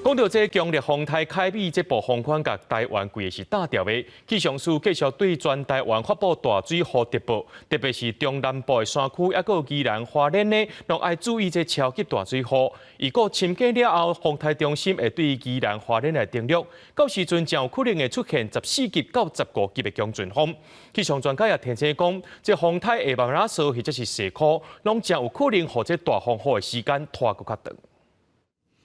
講到這強烈風颱凱米，這暴風圈共台灣規个是打著的。氣象署繼續對全台灣發布大水雨特報，特別是中南部的山區，抑閣有宜蘭花蓮呢，攏愛注意這超級大水雨。預告深更了後，風颱中心會對宜蘭花蓮來登陸，到時陣誠有可能會出現14級到15級的強陣風。氣象專家也提醒講，這風颱會慢慢踅或者是細箍，攏誠有可能予這大風雨的時間拖閣較長。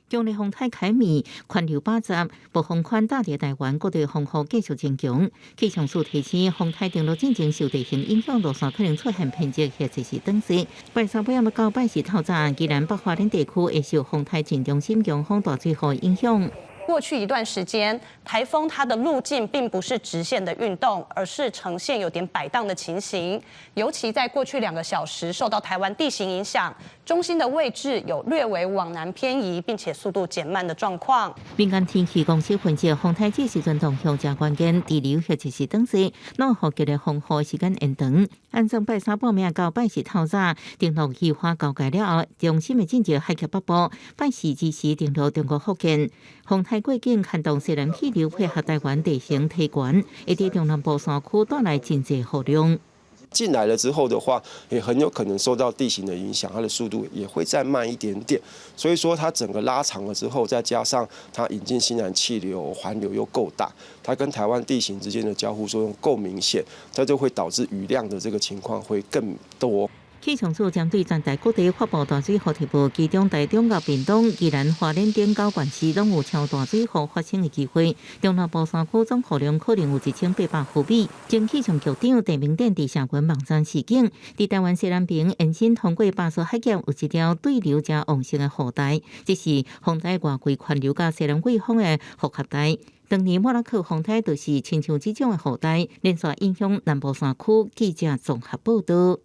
強烈風颱凱米，環流八十，暴風圈打佇台灣，各地風雨繼續增強。氣象署提醒，風颱登陸進前受地形影響，路線可能出現偏折或者是斷線。拜三暝仔到拜四透早，宜蘭北花蓮地區會受風颱正中心強風大水雨影響。過去一段時間，颱風它的路徑並不是直線的運動，而是呈現有點擺盪的情形。尤其在過去2個小時，受到台灣地形影響，中心的位置有略微往南偏移，並且速度減慢的狀況。民間天氣公司分析，風颱這時陣動向誠關鍵，滯留或者是斷線，攏予強烈風雨時間延長。按算拜三暝仔到拜四透早，登陸宜花交界了後，中心會進入海峽北部，拜四子時登陸中國福建。風颱過境，牽動西南氣流配合台灣地形提懸，會佇中南部山區帶來真濟雨量。進來了之後的話，也很有可能受到地形的影響，它的速度也會再慢一點點。所以說，它整個拉長了之後，再加上它引進西南氣流，環流又夠大，它跟台灣地形之間的交互作用夠明顯，它就會導致雨量的這個情況會更多。氣象署針對全台各地發布大水雨特報，其中台中佮屏東、宜蘭花蓮等九縣市攏有超大水雨發生的機會。中南部山區總雨量可能有1800毫米。前氣象局長鄭明典佇社群網站示警，佇台灣西南邊延伸通過巴士海峽有一條對流誠旺盛的雨帶，這是風颱外圍環流佮西南季風的複合帶。當年莫拉克風颱就是親像這種的雨帶，連續影響南部山區。記者綜合報道。